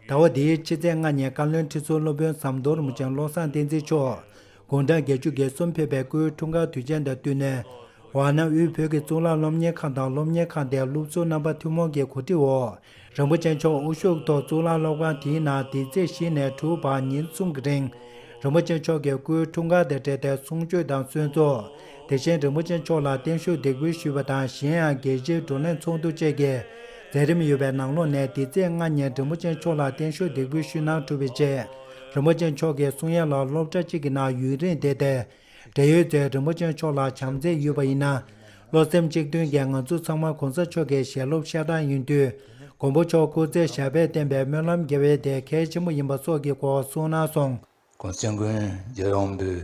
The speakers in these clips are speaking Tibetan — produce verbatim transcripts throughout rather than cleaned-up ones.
ཟླ་བ་འདིའི་ཕྱི་ཚེས་ལྔ་ཉིན་བཀའ་བློན་ཁྲི་ཟུར་སློབ་དཔོན་ཟམ་གདོང་རིན་པོ་ཆེ་བློ་བཟང་བསྟན་འཛིན་མཆོག་དགུང་གྲངས་བརྒྱད་ཅུ་གྱ་གསུམ་ཕེབས་པའི་སྐུའི་འཁྲུངས་སྐར་དུས་ཆེན་དང་བསྟུན་ནས། ཝཱ་ཎ་དབུས་བོད་ཀྱི་གཙུག་ལག་སློབ་གཉེར་ཁང་དང་སློབ་གཉེར་ཁང་དེའི་སློབ་ཟུར་རྣམ་པ་ཐུན་མོང་གི་གོ་སྒྲིག་འོག་རིན་པོ་ཆེ་མཆོག་དབུ་བཞུགས་ཐོག་གཙུག་ལག་སློབ་ཁང་དེའི་ནང་འདི་ཚེས་བཞི་ནས་དྲུག་བར་ཉིན་གསུམ་གྱི་རིང་། རིན་པོ་ཆེ་མཆོག་གི་སྐུའི་འཁྲུངས་སྐར་དང་འབྲེལ་ཏེ་གསུང་ཆོས་དང་གསོལ་ཚོགས། དེ་བཞིན་རིན་པོ་ཆེ་མཆོག་ལ་བརྟན་བཞུགས་འདེགས་འབུལ་ཞུས་པ་དང་། གཞན་ཡང་དགེ་བཤེས་བགྲོ་གླེང་ཚོགས་འདུ་བཅས་ཀྱི་མཛད་རིམ་ཡོད་པའི་ནང་ལོགས་ནས། འདི་ཚེས་ལྔ་ཉིན་རིན་པོ་ཆེ་མཆོག་ལ་བརྟན་བཞུགས་འདེགས་འབུལ་ཞུས་གནང་གྲུབ་པའི་རྗེས། རིན་པོ་ཆེ་མཆོག་གིས་གསུང་ཡ་ལ་སློབ་གྲྭ་གཅིག་གི་ནང་ཡུན་རིང་བསྡད་དེ། འབྲེལ་ཡོད་ཚོས་རིན་པོ་ཆེ་མཆོག་ལ་བྱམས་བརྩེ་ཡོད་པ་ཡིན་ན། བློ་སེམས་གཅིག་མཐུན་གྱིས་ང་ཚོ་ཚང་མ་གོང་ས་མཆོག་གི་ཞལ་སློབ་ཤ་སྟག་ཡིན་དུས། མགོན་པོ་མཆོག་སྐུ་ཚེ་ཞབས་པད་བརྟན་པའི་སྨོན་ལམ་རྒྱག་དགོས་པ་དེ་གལ་ཆེན་པོ་ཡིན་པ་སོགས་ཀྱི་སྐོར་གསུངས་གནང་སོང་། གོང་ས་སྐྱབས་མགོན་རྒྱལ་བའི་དབང་པོའི་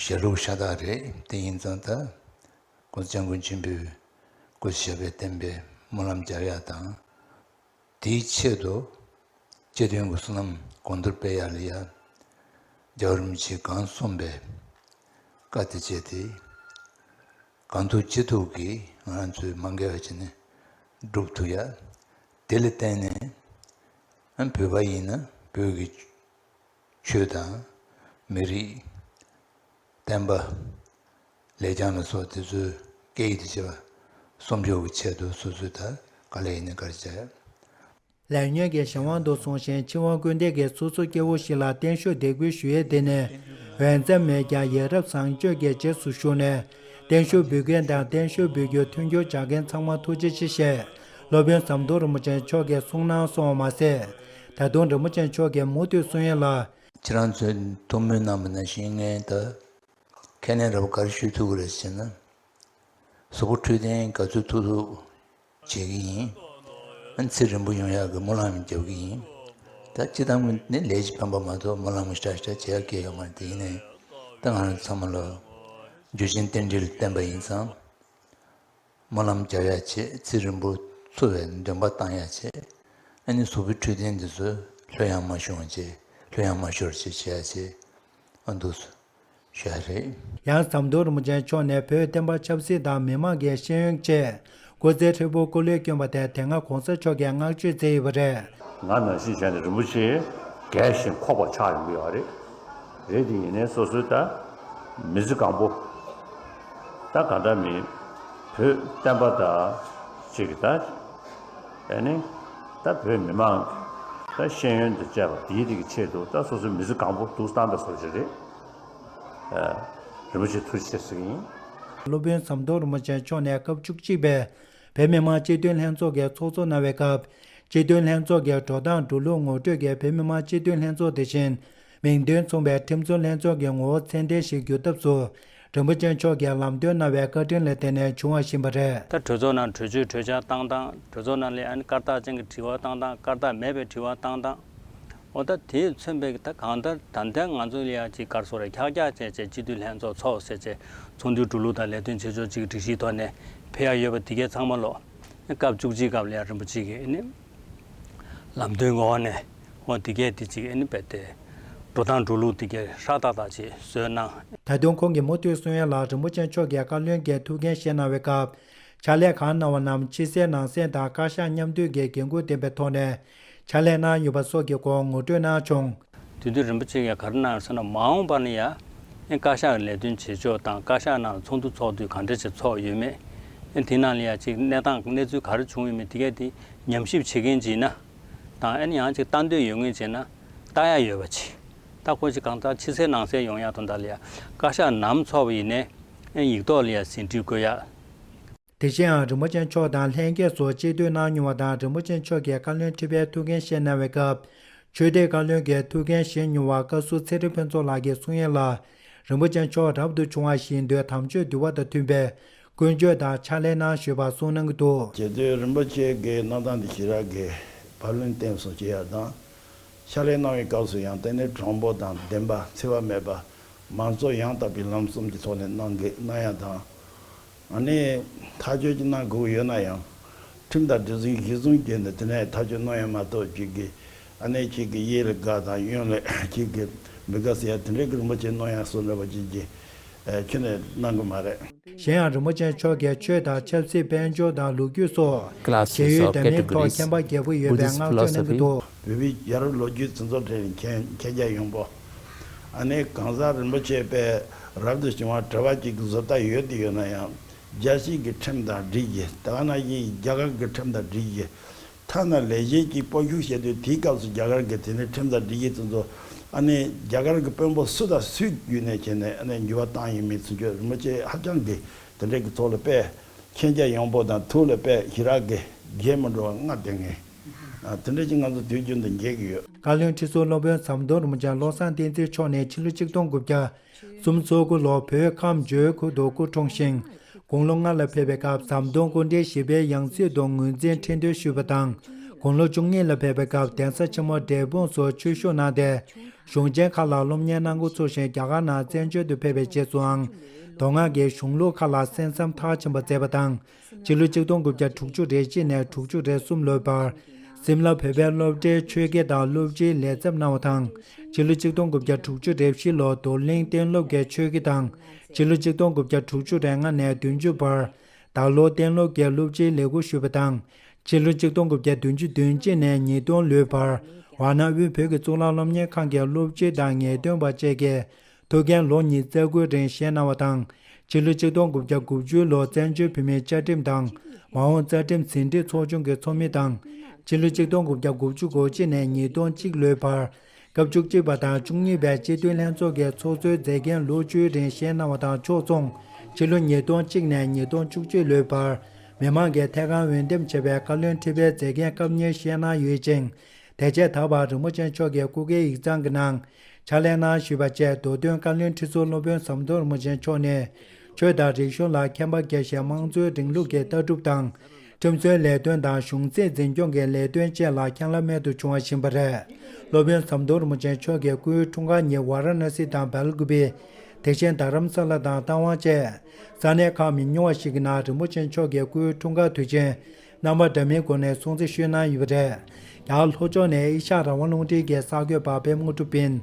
ཞལ་སློབ་ཤ་སྟག་རེད། དེ་ཡིན་ཙང་ད་གོང་ས་སྐྱབས་མགོན་ཆེན་པོའི་སྐུ་ཚེ་ཞབས་པད་བརྟན་པའི་སྨོན་ལམ་རྒྱག་ཡ་དང་། དེའི་ཆེད་དུ་སྤྱི་དོན་གྱི་བསོད་ནམས་གོང་མཐོར་སྤེལ་ཡ་ལ་ཡ། རྒྱལ་བ་རིན་པོ་ཆེས་གང་གསུངས་པའི་བཀའ་དང་བཅས་ཏེ། གང་ཐུབ་ཅི་ཐུབ་ཀྱིས་ང་རང་ཚོས་མ་འགལ་བ་བྱས་ནས་སྒྲུབ་ཐུབ་ཡ། དེ་ལ་བརྟེན་ནས་ཨ་བོད་པ་ཡིན་ན་བོད་ཀྱི་ཆོས་དང་མི་རིགས། བསྟན་པ། ལེགས་བྱང་ལ་སོགས་དེ་ཚོའི་སྐད་ཡིག་དང་བཅས་པ་སྲུང་སྐྱོབ་ཀྱི་ཆེད་དུ་སོ་སོས་ད་ག་ལེར་ཡིན་ན་ག་རེ་བྱས། ལས་ཉོན་གྱི་གཞན་དབང་དུ་སོང་ཞིང་འཆི་བ་སྐུར་འདེབས་ཀྱིས་སོ་སོ་སྐྱེ་བོ་ཞིག་ལ་བརྟན་བཞུགས་འདེགས་འབུལ་ཞུ་ཡས་དེ་ནི་འོས་འཚམ་མེད་ཀྱང་ཡ་རབས་བཟང་སྤྱོད་ཀྱི་རྗེས་སུ་ཞུགས་ནས། བརྟན་བཞུགས་འབུལ་མཁན་དང་བརྟན་བཞུགས་འབུལ་རྒྱུར་མཐུན་འགྱུར་བྱ་མཁན་ཚང་མ་ཐུགས་རྗེ་ཆེ་ཞེས་སློབ་དཔོན་ཟམ་གདོང་རིན་པོ་ཆེ་མཆོག་གིས་གསུངས་གནང་སོང་བ་མ་ཟད། ད་དུང་རིན་པོ་ཆེ་མཆོག་གིས་མུ་མཐུད་གསུང་ཡས་ལ། ཁྱེད་རང་ཚོས་ཐུགས་སྨོན་གནང་བ་ནང་བཞིན་ངས་ད་ཁས་ལེན་རབ་ག་རེ་ཞུ་ཐུབ་ཀྱི་རེད་ཟེར་ན། གཟུགས་པོ་འཕྲོད་བསྟེན་ག་ཚོད་ཐུབ་ཐུབ་བྱེད་ཀྱི་ཡིན། ཨ་ཚེ་རིང་པོ་ཡོང་ཡག་གི་སྨོན་ལམ་རྒྱབ་ཀྱི་ཡིན། ད་སྤྱི་བཏང་གི་ནི་ལས་ཀྱི་ཕན་པ་མ་གཏོགས་སྨོན་ལམ་ཞེ་དྲག་ཞེ་དྲག་བྱེད་ཡག་གི་ཡོད་མ་རེད། དེ་ཡིན་ནའི་ད་ང་རང་ཚང་མ་ལ་རྒྱུ་ཆེན་རྟེན་འབྲེལ་བསྟན་པ་ཡིན་ཙང་། སྨོན་ལམ་རྒྱག་ཡག་བྱེད། ཚེ་རིང་པོ་འཚོ་བའི་འདུན་པ་བཏང་ཡག་བྱེད། ཨ་ནི་གཟུགས་པོའི་འཕྲོད་བསྟེན་འདི་ཚོ་ལྷོད་ཡངས་མ་ཤོར་བྱེད། ལྷོད་ཡངས་མ་ཤོར་བྱེད་བྱེད་ཡག་བྱེད། ཨ་འདུག་སེ་ཞུ་ཡག་རེད། ཡང་ཟམ་གདོང་རིན་པོ་ཆེ་མཆོག་ནས་བོད་བསྟན་པ་ཆབ་སྲིད་དང་མི་མང་གི་ཤེས་ཡོན་ཆེད་སྐུ་ཚེ་ཧྲིལ་པོ་སྐུ་ལས་བསྐྱོན་པ་དེ་དེ་སྔ་གོང་ས་མཆོག་གིས་བསྔགས་བརྗོད་མཛད་ཡོད་པ་རེད། ང་ནང་བཞིན་བྱས་ནས་རིན་པོ་ཆེ་རྒས་ཤིང་འཁོགས་པ་ཆགས་ཡོང་གི་ཡོད་རེད། རེད་དེ་ཡིན་ནའི་སོ་སོའི་ད་མི་ཚེ་གང་པོ་ད་ག་འདྲ་མིན་བོད་བསྟན་པ་དང་གཅིག་གི་ད་ཨ་ནི་ད་བོད་མི་མང་ད་ཤེས་ཡོན་དང་བཅས་པ་དེའི་རིགས་ཀྱི་ཆེད་དུ་ད་སོ་སོའི་མི་ཚེ་གང་པོ་འདུག་བཏང་པའི་བཟོ་ཅིག་རེད། རིན་པོ་ཆེ་ཐུགས་རྗེ་ཆེ་ཟེར་གྱི་ཡིན། སློབ་དཔོན་ཟམ་གདོང་རིན་པོ་ཆེ་མཆོག་ནས་སྐབས་བཅུ་གཅིག་པའི་བོད་མི་མང་སྤྱི་འཐུས་ལྷན་ཚོགས་ཀྱི་ཚོགས་གཙོ་གནང་བའི་སྐབས། སྤྱི་འཐུས་ལྷན་ཚོགས་ཀྱི་འགྲོ་སྟངས་འགྲོ་ལུགས་ངོ་སྤྲོད་ཀྱིས་བོད་མི་མང་སྤྱི་འཐུས་ལྷན་ཚོགས་དེ་བཞིན་མིང་དོན་མཚུངས་པའི་ཁྲིམས་བཟོ་ལྷན་ཚོགས་ཀྱི་ངོ་བོ་ཚད་ལྡན་ཞིག་འགྱུར་ཐབས་སུ་རིན་པོ་ཆེ་མཆོག་གིས་ལམ་སྟོན་གནང་བའི་བཀའ་དྲིན་ལ་བརྟེན་ནས་བྱུང་བ་ཡིན་པ་རེད། ད་གྲོས་ཚོགས་ནང་གྲོས་ཆོད་གྲོས་འཆར་བཏང་སྟངས། གྲོས་ཚོགས་ནང་ལ་ཨ་ནི་སྐར་རྟགས་ཅན་གྱི་དྲི་བ་བཏང་སྟངས། སྐར་རྟགས་མེད་པའི་དྲི་བ་བཏང་སྟངས། འོ་ད་དེས་མཚོན་པའི་ད་གང་ལྟར་ད་ལྟ་ང་ཚོ་ལ་ཡ་ཅིག་ག་རེ་ཟེར་རེད། ཁྱག་ཁྱག་བྱས་བྱས་སྤྱི་འཐུས་ལྷན་ཚོགས་ཚོགས་ཟེར་བྱས་ཚོགས་འདུའི་འགྲོ་ལུགས་དང་ལས་དོན་བྱེད་ཕྱོགས་ཅིག་སྒྲིག་གཞིའི་ཐོག་ནས་ཕེབས་ཡ་ཡོད་པ་དེ་གས་ཚང་མ་ལོ། སྐབས་བཅུ་གཅིག་སྐབས་ལ་ཡ་རིན་པོ་ཆེ་གིས་ཨ་ནི་ལམ་སྟོན་འོག་ནས་འོ་དེ་གས་དེ་ཅིག་ཨ་ནི་རྦད་དེ་འགྲོ་སྟངས་འགྲོ་ལུགས་དེ་གས་ཧྲ་ཏག་ཏག་ཅིག་བཟོས་གནང་། ད་དུང་ཁོང་གིས་མུ་མཐུད་གསུང་ཡ་ལ། རིན་པོ་ཆེ་མཆོག་གིས་བཀའ་བློན་གྱི་ཐུགས་འགན་བཞེས་གནང་བའི་སྐབས། ཕྱག་ལས་གང་གནང་བ་རྣམས་ཕྱི་གསལ་ནང་གསལ་དང་བཀའ་ཤག་མཉམ་འདུས་ཀྱི་འགན་འཁུར་ལྡན་པའི་ཐོག་ནས་ཕྱག་ལས་གནང་ཡོད་པ་སོགས་ཀྱི་སྐོར་ངོ་སྤྲོད་གནང་བྱུང་། དེ་དུས་རིན་པོ་ཆེ་གིས་ག་རེ་གནང་ཟེར་ན། མ་འོངས་པ་ན་ཡ་ཨེ་བཀའ་ཤག་གི་ལས་དོན་བྱེད་ཕྱོགས་དང་། བཀའ་ཤག་ནང་ཚོགས་འདུ་ཚོགས་དུས་ག་འདྲ་ཞིག་ཚོགས་ཡོད་མེད། ཨེ་དེ་ནང་ལ་ཡ་ཅིག་གནས་སྟངས་གནས་ཚུལ་ག་རེ་བྱུང་ཡོད་མེད་དེ་གས་དེ་ཉམས་ཞིབ་བྱེད་མཁན་ཅིག་ཡིན་ན་དང་། ཨེ་ཡང་ཅིག་ལྟ་འདོད་ཡོད་མཁན་ཅིག་ཡིན་ན་ལྟ་ཡ་ཡོད་པ་ཅིག་ད་ཁོ་ཅིག་གང་ལྟར་ཕྱི་གསལ་ནང་གསལ་ཡོང་ཡ་དོན་དག་ལ་ཡ་བཀའ་ཤག་ནམ་ཚོགས་པ་ཡིན་ནའི་ཨེ་ཡིག་ཐོག་ལ་ཡ་ཟིན་བྲིས་བཀོད་ཡ། དེ་བཞིན་ཡང་རིན་པོ་ཆེ་མཆོག་དང་ལྷན་རྒྱས་སུ་སྤྱི་འཐུས་གནང་མྱོང་བ་དང་། རིན་པོ་ཆེ་མཆོག་གིས་བཀའ་བློན་ཁྲི་པའི་ཐུགས་འགན་བཞེས་གནང་བའི་སྐབས། ཆོས་དད་བཀའ་བློན་གྱི་ཐུགས་འགན་བཞེས་མྱོང་བ་བཀའ་ཟུར་ཚེ་རིང་ཕུན་ཚོགས་ལགས་ཀྱིས་གསུང་ཡ་ལ། རིན་པོ་ཆེ་མཆོག་རབ་ཏུ་བྱུང་བ་ཞིག་ཡིན་དུས་དམ་ཆོས་འདུལ་བ་དང་མཐུན་པའི་ཀུན་སྤྱོད་དང་ཕྱག་ལས་གནང་ཞུས་པ་གསུངས་གནང་གི་འདུག། རྗེ་བཙུན་རིན་པོ་ཆེ་གི་གནང་སྟངས་འདི་ཞེ་དྲག་གི་བག་ལེན་བརྟན་སོགས་བྱེད་ཡ་དང་། ཕྱག་ལས་གནང་བའི་སྐབས་སུ་ཡང་དེ་ནི་དྲང་པོ་དང་བདེན་པ་འཚེ་བ་མེད་པ། མང་གཙོ་ཡང་དག་པའི་ལམ་གསུམ་གྱི་ཐོག་ནས་གནང་གི་གནང་ཡ་དང་། ཨ་ནི་ཐག་གཅོད་ཅིག་གནང་དགོས་ཀྱི་ཡོད་ན་ཡང་། ཁྲིམས་དང་སྒྲིག་འཛུགས་གཞི་བཟུང་བྱས་ནས་དེ་ནས་ཐག་གཅོད་གནང་ཡ་མ་གཏོགས་ཅིག་གི་ཨ་ནི་ཅིག་གི་གཡས་ལ་དགའ་དང་གཡོན་ལ་ཅིག་གི་མི་དགའ་ཟེར་ཡ་དེ་འདྲའི་གི་རིན་པོ་ཆེ་གནང་ཡ་བཟོ་འདྲ་བ་ཅིག་གི་ཁྱོན་ནས་གནང་གི་མ་རེད། གཞན་ཡང་རིན་པོ་ཆེ་མཆོག་གིས་ཆོས་དང་ཆབ་སྲིད། དཔལ་འབྱོར་དང་ལོ་རྒྱུས་སོགས་Classes བྱེད་ཡུལ་འདྲ་མིན་ཐོག་མཁྱེན་པ་རྒྱས་པོ་ཡོད་པའི་བསྔགས་བརྗོད་གནང་གི་འདུག། བོད་པའི་ཡ་རབས་ལོ་རྒྱུས་དེ་ཚོ་དེ་མཁྱེན་མཁྱེན་རྒྱ་ཡངས་པོ། ཨ་ནི་གང་ཟག་རིན་པོ་ཆེ་དཔེ་རབ་ཏུ་བྱུང་བ་གྲྭ་པ་གཅིག་གི་བཟོ་ལྟ་ཡོད་དུ་ཡོད་ན་ཡང་། རྒྱལ་སྤྱི་གི་ཁྲིམས་དང་སྒྲིག་གཞི། ད་ག་ནང་བཞིན་རྒྱ་གར་གྱི་ཁྲིམས་དང་སྒྲིག་གཞི། ཐ་ན་ལས་བྱེད་ཀྱི་སྤོ་བཤུག་བྱེད་དུས་དེའི་སྐབས་སུ་རྒྱ་གར་གྱི་དེ་ནས་ཁྲིམས་དང་སྒྲིག་གཞི་དེ་ཚོ། ཨ་ནི་རྒྱ་གར་གྱི་དཔོན་པོ་སུ་དང་སུའི་བརྒྱུད་ནས་བྱས་ནས་ཨ་ནི་འགྱུར་བ་བཏང་ཡིན་མིན་ཚུན་ཆོད་རིན་པོ་ཆེ་ཧ་ཅང་གི་དེ་འདྲའི་གི་ཐོག་ལ་དཔེ་མཁྱེན་རྒྱ་ཡངས་པོ་དང་ཐུགས་ལ་དཔེ་ཞེ་དྲག་གི་བརྗེད་མི་འགྲོ་བ་ལྔ་ལྡན་མཁན། ཨ། དེ་འདྲ་ཅིག་ང་ཚོ་དུས་རྒྱུན་དུ་མཇལ་གྱི་ཡོད། བཀའ་བློན་ཁྲི་ཟུར་སློབ་དཔོན་ཟམ་གདོང་རིན་པོ་ཆེ་བློ་བཟང་བསྟན་འཛིན་མཆོག་ནས་ཕྱི་ལོ་ཆིག་སྟོང་དགུ་བརྒྱ་སུམ་ཅུ་སོ་དགུ་ལོར་བོད་ཁམས་ཇོ་ཁུལ་དུ་སྐུ་འཁྲུངས་ཤིང་། དགུང་ལོ་ལྔ་ལ་ཕེབས་པའི་སྐབས་ཟམ་གདོང་སྐུ་ཕྲེང་བཞི་པའི་ཡང་སྲིད་དུ་ངོས་འཛིན་ཁྲི་འདོན་ཞུས་པ་དང་། དགུང་ལོ་བཅུ་གཉིས་ལ་ཕེབས་པའི་སྐབས་གདན་ས་ཆེན་མོ་འབྲས་སྤུངས་སུ་ཆོས་ཞུགས་གནང་སྟེ། གཞུང་ཆེན་ཁག་ལ་སློབ་གཉེར་གནང་འགོ་ཚུགས་ཤིང་རྒྱ་གར་ནང་བཙན་བྱོལ་དུ་ཕེབས་པའི་རྗེས་སུའང་། མདོ་སྔགས་ཀྱི་གཞུང་ལུགས་ཁག་ལ་གསན་བསམ་མཐར་ཕྱིན་པ་མཛད་པ་དང་། ཕྱི་ལོ་ཆིག་སྟོང་དགུ་བརྒྱ་དྲུག་ཅུ་རེ་གཅིག་ནས་དྲུག་ཅུ་རེ་གསུམ་ལོའི་བར། སིམ་ལ་བོད་པའི་སློབ་གྲྭའི་ཆོས་དགེ་དང་སློབ་སྤྱིའི་ལས་ཚབ་གནང་བ་དང་། ཕྱི་ལོ་ཆིག་སྟོང་དགུ་བརྒྱ་དྲུག་ཅུ་རེ་བཞི་ལོར་རྡོར་གླིང་གཏན་སློབ་ཀྱི་ཆོས་དགེ་དང་། ཕྱི་ལོ་ཆིག་སྟོང་དགུ་བརྒྱ་དྲུག་ཅུ་རེ་ལྔ་ནས་བདུན་ཅུ་བར། དར་ལོ་གཏན་སློབ་ཀྱི་སློབ་སྤྱིའི་ལས་འགུལ་ཞུས་པ་དང་། ཕྱི་ལོ་ཆིག་སྟོང་དགུ་བརྒྱ་བདུན་ཅུ་དོན་གཅིག་ནས་ཉིས་སྟོང་ལོའི་བར། ཝཱ་ཎ་དབུས་བོད་ཀྱི་གཙུག་ལག་སློབ་གཉེར་ཁང་གི་སློབ་སྤྱི་དང་ངེས་སྟོན་པ་བཅས་ཀྱི་ཐུགས་འགན་ལོ་གཉིས་རྩ་དགུའི་རིང་བཞེས་གནང་བ་དང་། ཕྱི་ལོ་ཆིག་སྟོང་དགུ་བརྒྱ་དགུ་བཅུ་ལོར་བཙན་བྱོལ་བོད་མིའི་བཅའ་ཁྲིམས་དང་མ་འོངས་རྩ་ཁྲིམས་ཟིན་བྲིས་ཚོགས་ཆུང་གི་ཚོགས་མི་དང་། ཕྱི་ལོ་ཆིག་སྟོང་དགུ་བརྒྱ་དགུ་བཅུ་གོ་གཅིག་ནས་ཉིས་སྟོང་གཅིག་ལོའི་བར། སྐབས་བཅུ་གཅིག་པ་དང་བཅུ་གཉིས་པའི་སྤྱི་འཐུས་ལྷན་ཚོགས་ཀྱི་ཚོགས་གཙོའི་མཛད་འགན་ལོ་བཅུའི་རིང་བཞེས་གནང་བ་དང་ཕྱོགས་མཚུངས། ཕྱི་ལོ་ཉིས་སྟོང་གཅིག་ནས་ཉིས་སྟོང་བཅུ་གཅིག་ལོའི་བར། མི་མང་གིས་ཐད་ཀར་འོས་འདེམས་བྱས་པའི་བཀའ་བློན་ཁྲི་པའི་མཛད་འགན་སྐབས་གཉེར་བཞེས་གནང་ཡོད་ཅིང་། དེ་རྗེས་ད་བར་རིན་པོ་ཆེ་མཆོག་གི་སྐུ་སྒེར་ཡིག་ཚང་གི་ནང་ཕྱག་ལས་གནང་བཞུགས་པ་བཅས་མདོ་དོན་བཀའ་བློན་ཁྲི་ཟུར་སློབ་དཔོན་ཟམ་གདོང་རིན་པོ་ཆེ་མཆོག་ནས། ཆོས་དང་རིག་གཞུང་ལ་མཁྱེན་པ་རྒྱས་ཤིང་། དམངས་གཙོའི་རིང་ལུགས་ཀྱི་ལྟ་གྲུབ་དང་། ཁྲིམས་སྲོལ་ལས་དོན་དང་། གཞུང་སྲིད་འཛིན་སྐྱོང་གི་ལས་དོན་བཅས་ལ་མཁྱེན་རླབས་རྨད་དུ་བྱུང་བ་ཞིག་ཡིན་པ་རེད། སློབ་དཔོན་ཟམ་གདོང་རིན་པོ་ཆེ་མཆོག་གི་སྐུའི་འཁྲུངས་སྐར་ཉིན་ཝཱ་ར་ཎ་སི་དང་སྦེལ་ཀོབ། དེ་བཞིན་རྡ་རམ་ས་ལ་དང་རྟ་དབང་བཅས་ས་གནས་ཁག་མི་ཉུང་བ་ཞིག་གི་ནང་རིན་པོ་ཆེ་མཆོག་གི་སྐུའི་འཁྲུངས་སྐར་དུས་ཆེན་རྣམ་པ་འདྲ་མིན་སྒོ་ནས་སྲུང་བརྩི་ཞུས་གནང་ཡོད་པ་རེད། རྒྱ་གར་ལྷོ་ཕྱོགས་ནས་ཨེ་ཤ་ཡ་རང་དབང་རླུང་འཕྲིན་གྱི་གསར་འགོད་པ་པད་མ་དངོས་གྲུབ་ཡིན།